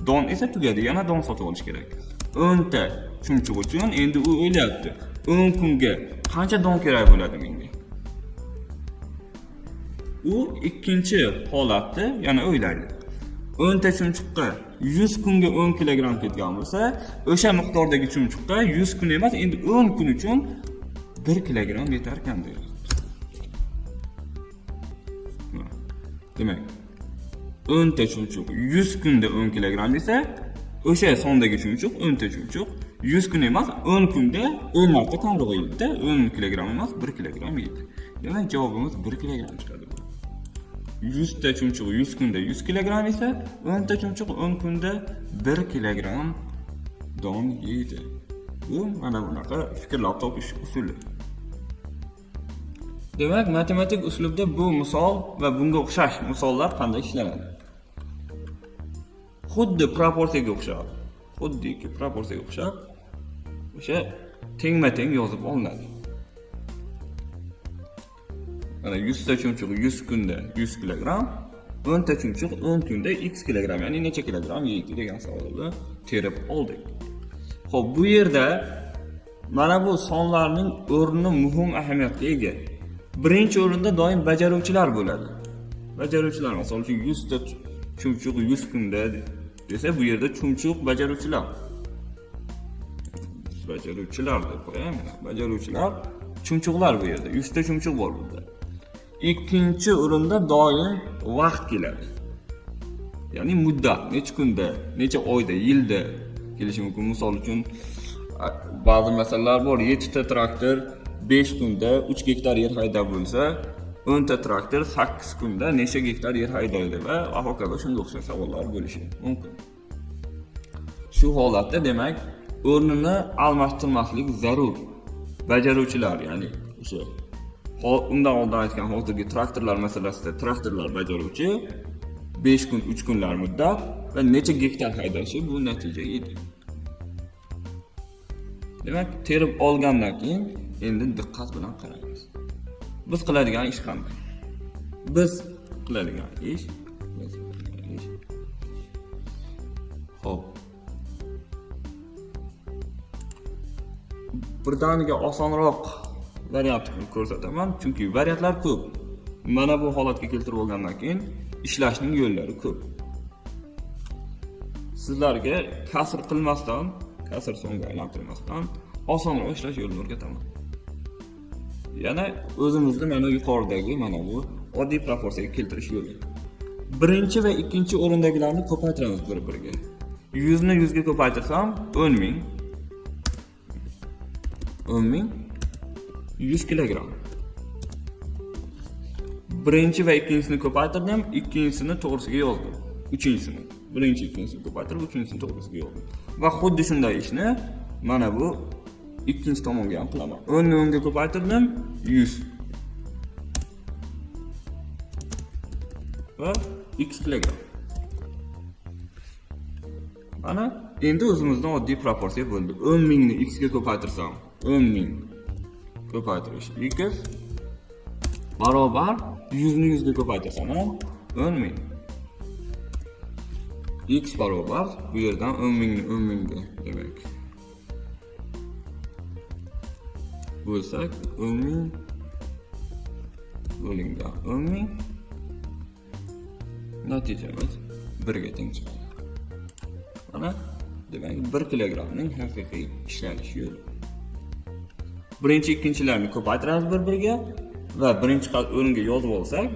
A: Don esa tugadi, yana don sotib olish kerak. 10 ta chumchuq uchun endi u o'ylayapti. 10 kunga qancha don kerak bo'ladi menga? U ikkinchi holatni yana o'ylaydi. 10 ta chumchuqqa 100 kunga 10 kilogramm ketgan bo'lsa, o'sha miqdordagi chumchuqqa 100 kun emas, endi 10 kun uchun 1 kilogramm yetar ekan deyapti. Demak, 10 ta chumchuq 100 kunda 10 kilogramm desa, o'sha sondagi chumchuq 10 ta chumchuq 100 kun emas, 10 kunda 10 marta kamroq yeydi-da, 10 kilogramm emas, 1 kilogramm yeydi. Demak, javobimiz 1 kilogramm chiqadi. 100 ta chumchuq 100 kunda 100 kilogramm esa, 10 ta chumchuq 10 kunda 1 kilogramm don yeydi. Bu mana bunaqa fikrlab topish usuli. Demak, matematik uslubda bu misol va bunga o'xshash misollar qanday ishlanadi? Xuddi proporsiyaga o'xshab, xuddiki proporsiyaga o'xshab o'sha tengma-teng yozib olinadi. Mana 100 ta chumchuq 100 kunda 100 kilogramm, 10 ta chumchuq 10 kunda x kilogramm, ya'ni necha kilogramm yeydi degan savolni terib oldik. Xo'p, bu yerda mana bu sonlarning o'rni muhim ahamiyatga ega. Birinchi o'rinda doim bajaruvchilar bo'ladi. Bajaruvchilar, masalan uchun 100 ta chumchuq 100 kunda desa, bu yerda chumchuq bajaruvchilar. Bajaruvchilar deb qo'yaymi? Bajaruvchilar chumchuqlar bu yerda. 100 ta chumchuq bor bunda. Ikkinchi o'rinda doim vaqt keladi. Ya'ni muddat, necha kunda, necha oyda, yilda kelishi mumkin. Misol uchun ba'zi masalalar bor, 7 ta traktor 5 kunda 3 gektar yer haydab bo'lsa, 10 ta traktor 8 kunda necha gektar yer haydaydi va hokazo shunga o'xshash savollar bo'lishi mumkin. Shu holatda demak, o'rnini almashtirmaslik zarur. Bajaruvchilar, ya'ni o'sha undan oldin aytgan hozirgi traktorlar masalasida traktorlar bajaruvchi 5 kun 3 kunlar muddat va necha gektar haydashi bu natija edi. Demak, terib olgandan keyin endi diqqat bilan qaraymiz. Biz qiladigan ish qanday? Biz qiladigan ish Xo'p. Birdaniga osonroq variantni ko'rsataman, chunki variantlar ko'p. Mana bu holatga keltirib olgandan keyin ishlashning yo'llari ko'p. Sizlarga kasr qilmasdan, kasr songa aylantirmasdan osonroq ishlash yo'lini o'rgataman. Yana o'zimizni mana yuqoridagi mana bu oddiy proporsiyaga keltirish yo'li. Birinchi va ikkinchi o'rindagilarni ko'paytiramiz bir-biriga. 100 ni 100 ga ko'paytirsam 10.000. 10.000 100 kilogram. Birinchi va ikkinchisini ko'paytirdim, ikkinchisini to'g'risiga yozdim. Uchinchisini. Birinchi ikkinchisini ko'paytirib, uchinchisini to'g'risiga yozdim. Va xuddi shunday ishni mana bu ikkinchi tomonga ham qilaman. 10 ni 10 ga ko'paytirdim, 100. Va x kilogram. Mana endi o'zimizdan oddiy proporsiya bo'ldi. 10.000 ni x ga ko'paytirsam, 10.000 ko'paytirish x barobar 100 ni 100 ga ko'paytirsam ham 10.000. X barobar bu yerdan 10.000 ni 10.000 ga demak bo'lsak 10.000 bo'lingan 10.000 natijamiz 1 ga teng chiqadi. Mana demak 1 kilogramning haqiqiy ishlanish yo'li. Birinchi ikkinchilarni ko'paytiramiz bir-biriga va birinchi o'ringa yozib olsak,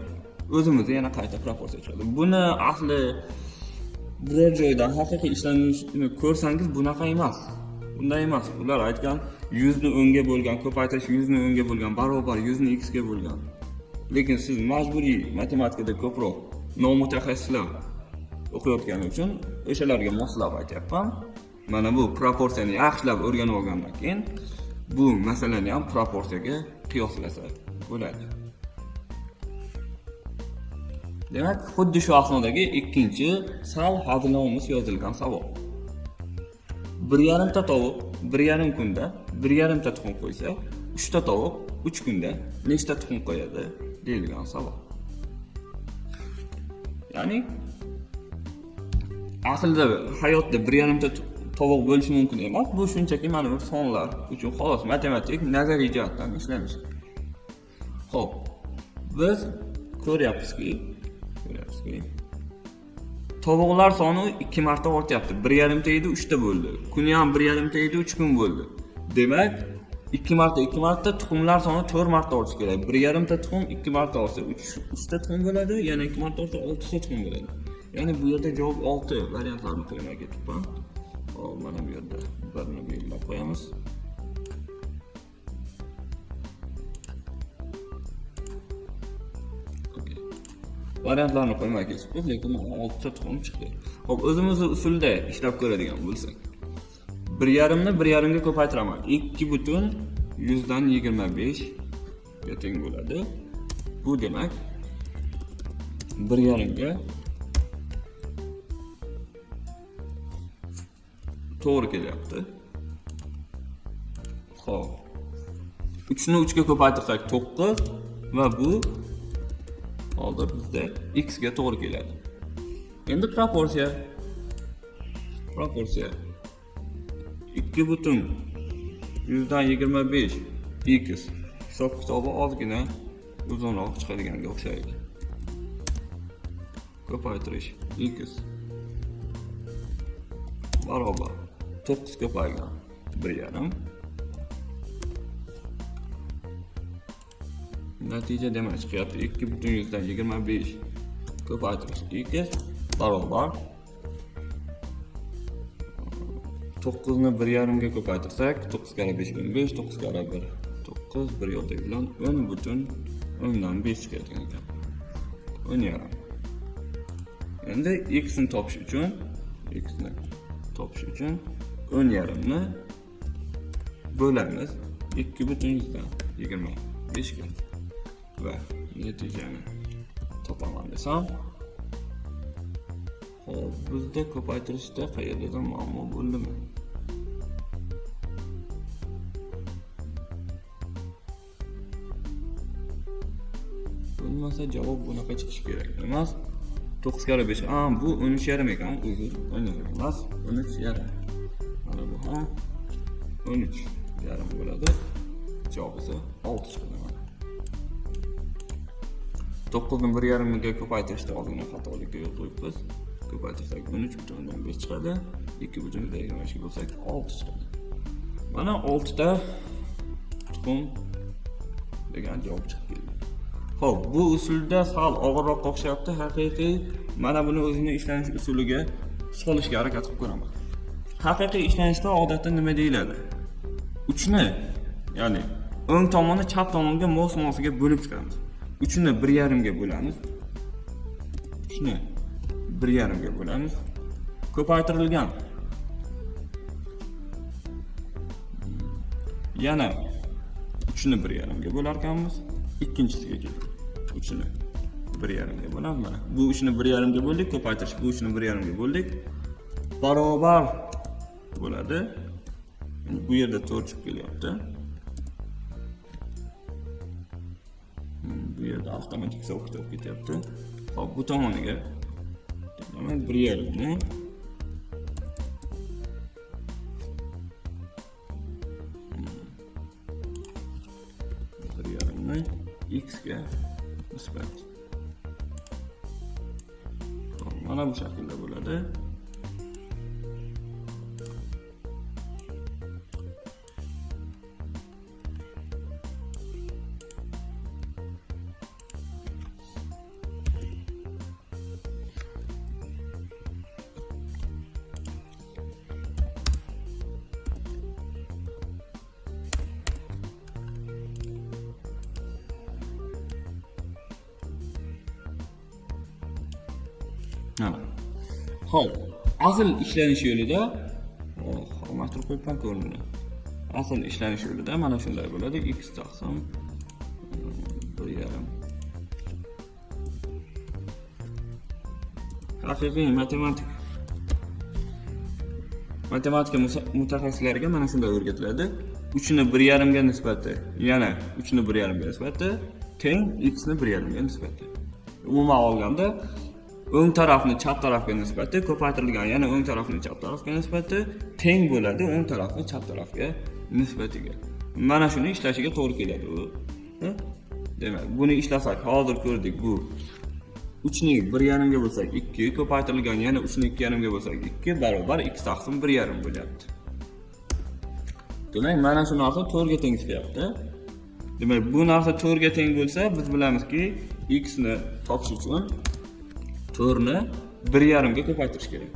A: o'zimizda yana qayta proporsiya chiqadi. Buni asli biror joydan haqiqiy ishlanishini ko'rsangiz bunaqa emas. Bunday emas. Ular aytgan 100 ni 10 ga bo'lgan ko'paytirish 100 ni 10 ga bo'lgan barobar 100 ni x ga bo'lgan. Lekin siz majburiy matematikada ko'proq nomutaxassislar o'qiyotgani uchun o'shalarga moslab aytyapman. Mana bu proporsiyani yaxshilab o'rganib olgandan keyin bu masalani ham proporsiyaga qiyoslasa bo'ladi. Demak, xuddi shu asnodagi ikkinchi sal hazilnomamiz yozilgan savol. 1,5 ta tovuq 1,5 kunda 1,5 ta tuxum qo'ysa, 3 ta tovuq 3 kunda nechta tuxum qo'yadi deyilgan savol. Ya'ni aslida hayotda 1,5 ta tovuq bo'lishi mumkin emas. Bu shunchaki mana bu sonlar uchun xolos matematik nazariy jihatdan ishlanish. Xo'p, biz ko'ryapmizki, tovuqlar soni 2 marta ortyapti. 1,5 ta edi, 3 ta bo'ldi. Kuni ham 1,5 ta edi, 3 kun bo'ldi. Demak, 2 marta 2 marta tuxumlar soni 4 marta ortishi kerak. 1,5 ta tuxum 2 marta ortsa 3 ta tuxum bo'ladi, yana 2 marta ortsa 6 ta tuxum bo'ladi. Ya'ni bu yerda javob 6 variantlarni qo'ymay ketibman. Hop, mana bu yerda birini belgilab qo'yamiz. Variantlarni qo'ymay ketibmiz, lekin 6 ta tuxum chiqdi. Xo'p, o'zimizni usulda ishlab ko'radigan bo'lsak, 1,5 ni 1,5 ga ko'paytiraman. 2,25 ga teng bo'ladi. Bu demak 1,5 ga to'g'ri kelyapti. Xo'p. 3 ni 3 ga ko'paytirsak 9 va bu hozir bizda x ga to'g'ri keladi. Endi proporsiya. Proporsiya 2,25 x hisob kitobi ozgina uzunroq chiqadiganga o'xshaydi. ko'paytirish x barobar 9 ko'paygan 1,5. Natija demak chiqyapti 2,25 ko'paytirish x barobar 9 ni 1,5 ga ko'paytirsak 9 karra 5 15, 9 karra 1 9, bir yo'ldak bilan 10,5 chiqayotgan ekan. 10,5. Endi x ni topish uchun 10,5 ni bo'lamiz 2,25 ga va natijani topaman desam, xo'p, bizda ko'paytirishda qayerdadir muammo bo'ldimi? Bo'lmasa javob bunaqa chiqishi kerak emas. 9 karra 5, bu 13,5 ekan, uzr, 10,5 emas, 13,5. Mana bu ham 13,5 bo'ladi. Javob esa 6 chiqadi mana. 9 ni 1,5 ga ko'paytirishda ozgina xatolikka yo'l qo'yibmiz. Ko'paytirsak 13,5 chiqadi. 2,25 ga bo'lsak 6 chiqadi. Mana 6 ta tuxum degan javob chiqib keldi. Xo'p, bu usulda sal og'irroq o'xshayapti. Haqiqiy mana buni o'zini ishlanish usuliga solishga harakat qilib ko'raman. Haqiqiy ishlanishda odatda nima deyiladi? 3 ni, ya'ni o'ng tomonni chap tomonga mos-mosiga bo'lib chiqamiz. 3 ni 1,5 ga bo'lamiz. 3 ni 1,5 ga bo'lamiz. Ko'paytirilgan yana 3 ni 1,5 ga bo'lar ekanmiz. Ikkinchisiga keldik. 3 ni 1,5 ga bo'lamiz mana. Bu 3 ni 1,5 ga bo'ldik, ko'paytirish bu 3 ni 1,5 ga bo'ldik. Barobar bo'ladi. Endi bu yerda 4 chiqib kelyapti. Bu yerda avtomatik hisob kitob ketyapti. Xo'p, bu tomoniga demak 1,5 ni x ga nisbat. Mana bu shaklda bo'ladi. Xo'p, asl ishlanish yo'lida almashtirib qo'yibman ko'rinadi. Asl ishlanish yo'lida mana shunday bo'ladi. X taqsim 1,5. Haqiqiy matematika mutaxassislariga mana shunday o'rgatiladi. 3 ni 1,5 ga nisbati, yana 3 ni 1,5 ga nisbati teng x ni 1,5 ga nisbati. Umuman olganda o'ng tarafni chap tarafga nisbati ko'paytirilgan yana o'ng tarafni chap tarafga nisbati teng bo'ladi o'ng tarafni chap tarafga nisbatiga. Mana shuni ishlashiga to'g'ri keladi u. Demak, buni ishlasak hozir ko'rdik, bu 3 ni 1,5 ga bo'lsak 2 ko'paytirilgan yana 3 ni 2,5 ga bo'lsak 2 barobar x taqsim 1,5 bo'lyapti. Demak, mana shu narsa 4 ga teng chiqyapti. Demak, bu narsa 4 ga teng bo'lsa, biz bilamizki x ni topish uchun 4 ni 1,5 ga ko'paytirish kerak.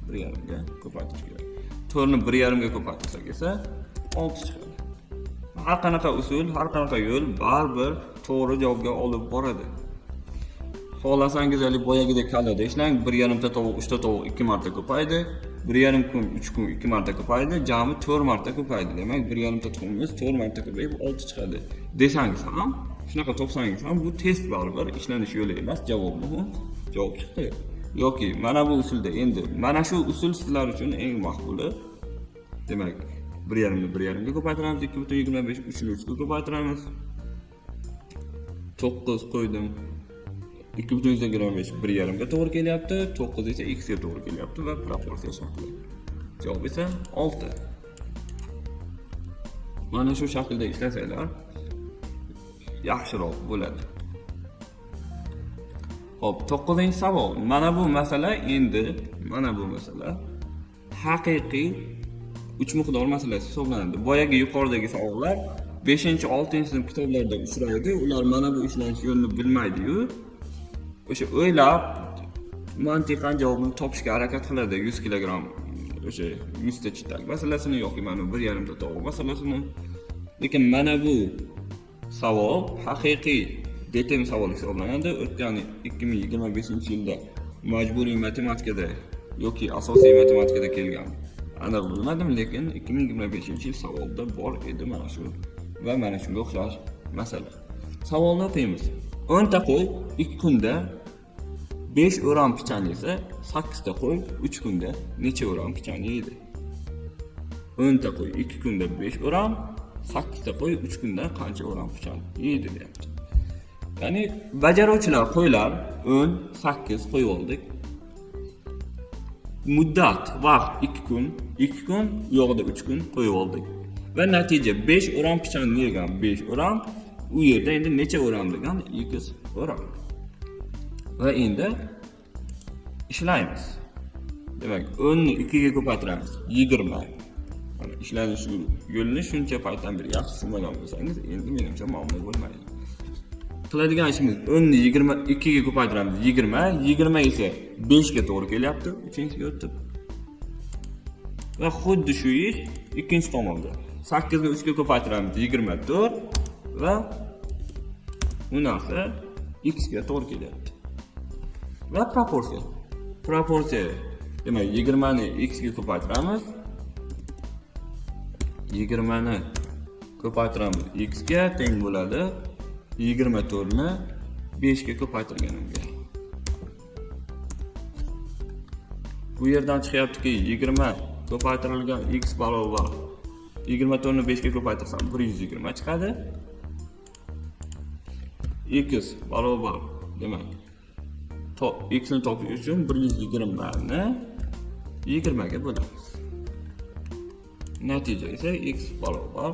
A: 1,5 ga ko'paytirish kerak. 4 ni 1,5 ga ko'paytirsak esa 6 chiqadi. Har qanaqa usul, har qanaqa yo'l baribir to'g'ri javobga olib boradi. Xohlasangiz hali boyagidek kallada ishlang, 1,5 ta tovuq 3 ta tovuq 2 marta ko'paydi, 1,5 kun 3 kun 2 marta ko'paydi, jami 4 marta ko'paydi. Demak, 1,5 ta tuxumimiz 4 marta ko'payib 6 chiqadi. Desangiz ham, shunaqa topsangiz ham bu test baribir ishlanish yo'li emas, javobni javob chiqdi. Yoki mana bu usulda endi mana shu usul sizlar uchun eng maqbuli. Demak, 1,5 ni 1,5 ga ko'paytiramiz, 2,25 3 ni 3 ga ko'paytiramiz. 9 qo'ydim. 2,25 1,5 ga to'g'ri kelyapti, 9 esa x ga to'g'ri kelyapti va proporsiya shakli. Javob esa 6. Mana shu shaklda ishlasanglar yaxshiroq bo'ladi. Xo'p, 9-savol. Mana bu masala endi, mana bu masala haqiqiy uch miqdor masalasi hisoblanadi. Boyagi yuqoridagi savollar 5-6 sinf kitoblarida uchraydi. Ular mana bu ishlanish yo'lini bilmaydi-yu. O'sha o'ylab mantiqan javobini topishga harakat qiladi. 100 kilogramm o'sha 100 ta chitak masalasini yoki mana 1,5 ta tovuq masalasini. Lekin mana bu savol haqiqiy DTM savoli hisoblanadi. O'tgan 2025-yilda majburiy matematikada yoki asosiy matematikada kelgan. Aniq bilmadim, lekin 2025-yil savolda bor edi mana shu va mana shunga o'xshash masala. Savolni o'qiymiz. 10 ta qo'y 2 kunda 5 o'ram pichan yesa, 8 ta qo'y 3 kunda necha o'ram pichan yeydi? 10 ta qo'y 2 kunda 5 o'ram, 8 ta qo'y 3 kunda qancha o'ram pichan yeydi deyapti. Ya'ni bajaruvchilar qo'ylar 10, 8 qo'yib oldik. Muddat, vaqt 2 kun, 2 kun, u yoqda 3 kun qo'yib oldik. Va natija 5 o'ram pichan yegan, 5 o'ram, u yerda endi necha o'ram degan x o'ram. Va endi ishlaymiz. Demak, 10 ni 2 ga ko'paytiramiz, 20. Mana ishlanish yo'lini shuncha paytdan beri yaxshi tushunmagan bo'lsangiz, endi menimcha muammo bo'lmaydi. Qiladigan ishimiz 10 ni 22 ga ko'paytiramiz, 20, 20 esa 5 ga to'g'ri kelyapti, uchinchisiga o'tib. Va xuddi shu ish ikkinchi tomonda. 8 ni 3 ga ko'paytiramiz, 24 va bu narsa x ga to'g'ri kelyapti. Va proporsiya. Proporsiya demak 20 ni x ga ko'paytiramiz. 20 ni ko'paytiramiz x ga teng bo'ladi 24 ni 5 ga ko'paytirganimga. Bu yerdan chiqyaptiki 20 ko'paytirilgan x barobar 24 ni 5 ga ko'paytirsam 120 chiqadi. X barobar demak x ni topish uchun 120 ni 20 ga bo'lamiz. Natija esa x barobar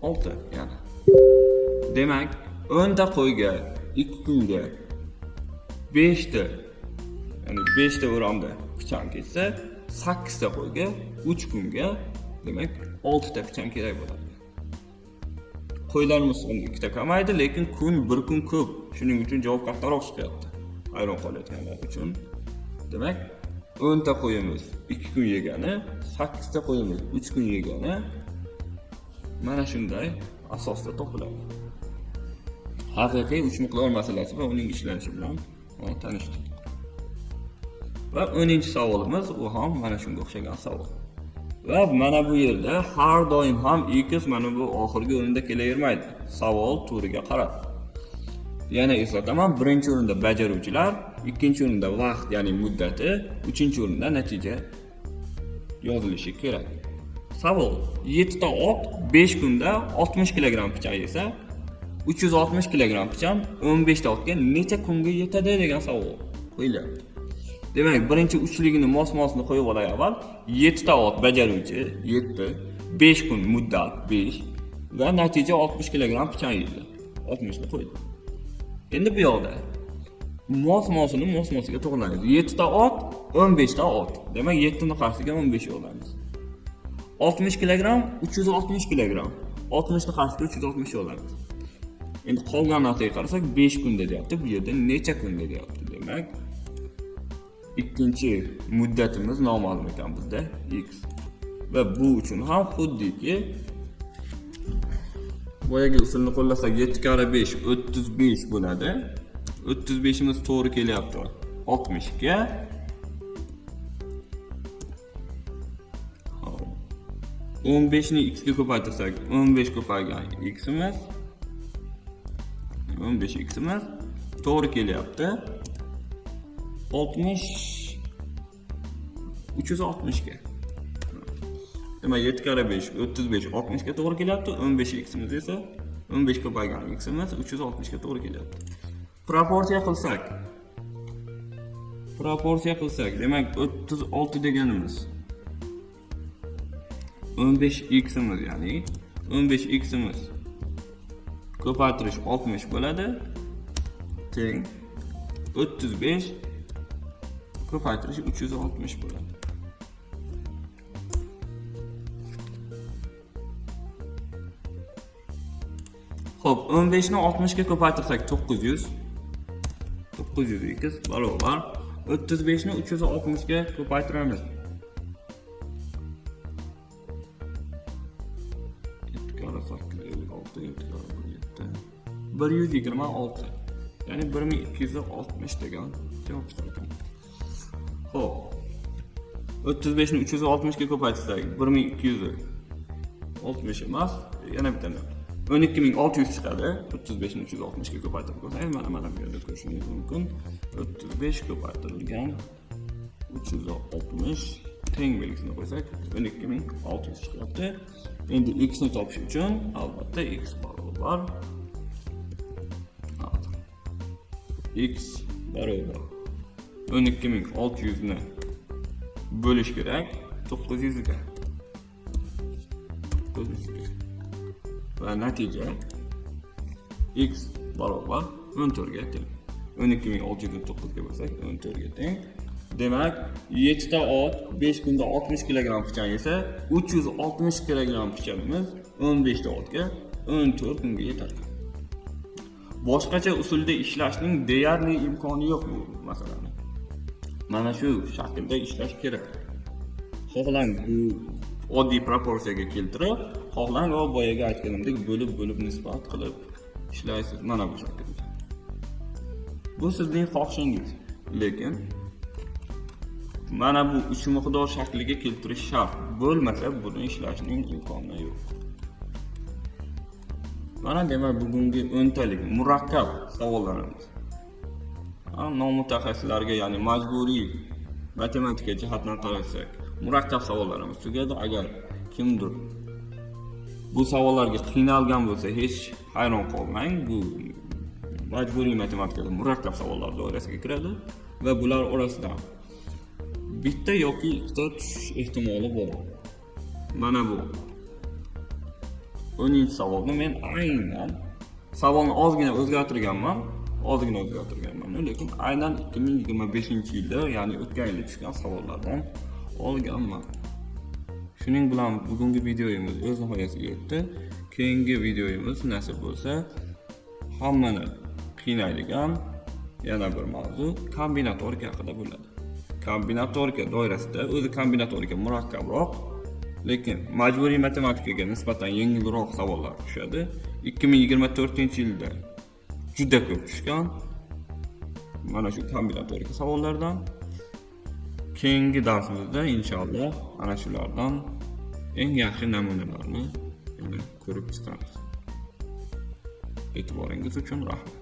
A: 6 ya'ni. Demak, 10 ta qo'yga 2 kunga 5 ta, ya'ni 5 ta o'ramda pichan ketsa, 8 ta qo'yga 3 kunga demak 6 ta pichan kerak bo'ladi. Qo'ylarimiz soni 2 ta kamaydi, lekin kun bir kun ko'p. Shuning uchun javob kattaroq chiqyapti. Hayron qolayotganlar uchun. Demak, 10 ta qo'yimiz 2 kun yegani, 8 ta qo'yimiz 3 kun yegani mana shunday asosda topiladi. Haqiqiy uch miqdor masalasi va uning ishlanishi bilan tanishdik. Va 10-savolimiz u ham mana shunga o'xshagan savol. Va mana bu yerda har doim ham x mana bu oxirgi o'rinda kelavermaydi. Savol turiga qarab. Yana eslataman, birinchi o'rinda bajaruvchilar, ikkinchi o'rinda vaqt, ya'ni muddati, uchinchi o'rinda natija yozilishi kerak. Savol: 7 ta ot 5 kunda 60 kilogramm pichan yesa, 360 kilogramm pichan 15 ta otga necha kunga yetadi degan savol qo'yilyapti. Demak, birinchi uchligini mos-mosini qo'yib olay avval. 7 ta ot bajaruvchi 7, 5 kun muddat 5 va natija 60 kilogramm pichan yeydi. 60 ni qo'ydim. Endi bu yoqda mos-mosini mos-mosiga to'g'rilaymiz. 7 ta ot, 15 ta ot. Demak, 7 ni qarshisiga 15 yozamiz. 60 kilogramm, 360 kilogramm. 60 ni qarshisiga 360 yozamiz. Endi qolgan narsaga qarasak 5 kunda deyapti. Bu yerda necha kunda deyapti. Demak, ikkinchi muddatimiz noma'lum ekan bizda x. Va bu uchun ham xuddiki boyagi usulni qo'llasak 7 karra 5 35 bo'ladi. 35imiz to'g'ri kelyapti 60 ga. Xo'p. 15 ni x ga ko'paytirsak 15 ko'paygan ximiz 15 ximiz to'g'ri kelyapti 60 360 ga. Demak 7 karra 5 35 60 ga to'g'ri kelyapti. 15 ximiz esa 15 ko'paygan ximiz 360 ga to'g'ri kelyapti. Proporsiya qilsak, demak 36 deganimiz 15 ximiz, ya'ni 15 ximiz ko'paytirish 60 bo'ladi. Teng 35 ko'paytirish 360 bo'ladi. Xo'p, 15 ni 60 ga ko'paytirsak 900. 900 x barobar 35 ni 360 ga ko'paytiramiz. 7 karra 856, 7 karra 1 7. 126. Ya'ni 1260 degan javob chiqar ekan. Xo'p. 35 ni 360 ga ko'paytirsak 1260 emas, yana bitta 12600 chiqadi. 35 ni 360 ga ko'paytirib ko'rsangiz, mana bu yerda ko'rishingiz mumkin. 35 ko'paytirilgan 360 teng belgisini qo'ysak 12600 chiqyapti. Endi x ni topish uchun albatta x barobar 12600 ni bo'lish kerak 900 ga. 900 ga. Va natija x barobar 14 ga teng. 12600 ni 9 ga bo'lsak 14 ga teng. Demak, 7 ta ot 5 kunda 60 kilogramm pichan yesa, 360 kilogramm pichanimiz 15 ta otga 14 kunga yetar. Boshqacha usulda ishlashning deyarli imkoni yo'q bu masalani. Mana shu shaklda ishlash kerak. Xohlang bu oddiy proporsiyaga keltirib, xohlang va boyaga aytganimdek bo'lib-bo'lib nisbat qilib ishlaysiz mana bu shaklda. Bu sizning xohishingiz, lekin mana bu uch miqdor shakliga keltirish shart. Bo'lmasa buni ishlashning imkoni yo'q. Mana demak bugungi o'ntalik murakkab savollarimiz. Nomutaxassislarga, ya'ni majburiy matematika jihatdan qarasak, murakkab savollarimiz tugadi. Agar kimdir bu savollarga qiynalgan bo'lsa, hech hayron qolmang. Bu majburiy matematikada murakkab savollar doirasiga kiradi va bular orasidan bitta yoki ikkita tushish ehtimoli bor. Mana bu 10-savolni men aynan savolni ozgina o'zgartirganman, lekin aynan 2025-yilda, ya'ni o'tgan yilda tushgan savollardan olganman. Shuning bilan bugungi videomiz o'z nihoyasiga yetdi. Keyingi videomiz nasib bo'lsa hammani qiynaydigan yana bir mavzu kombinatorika haqida bo'ladi. Kombinatorika doirasida o'zi kombinatorika murakkabroq, lekin majburiy matematikaga nisbatan yengilroq savollar tushadi. 2024-yilda juda ko'p tushgan mana shu kombinatorika savollaridan. Keyingi darsimizda inshaalloh ana shulardan eng yaxshi namunalarni yana ko'rib chiqamiz. E'tiboringiz uchun rahmat.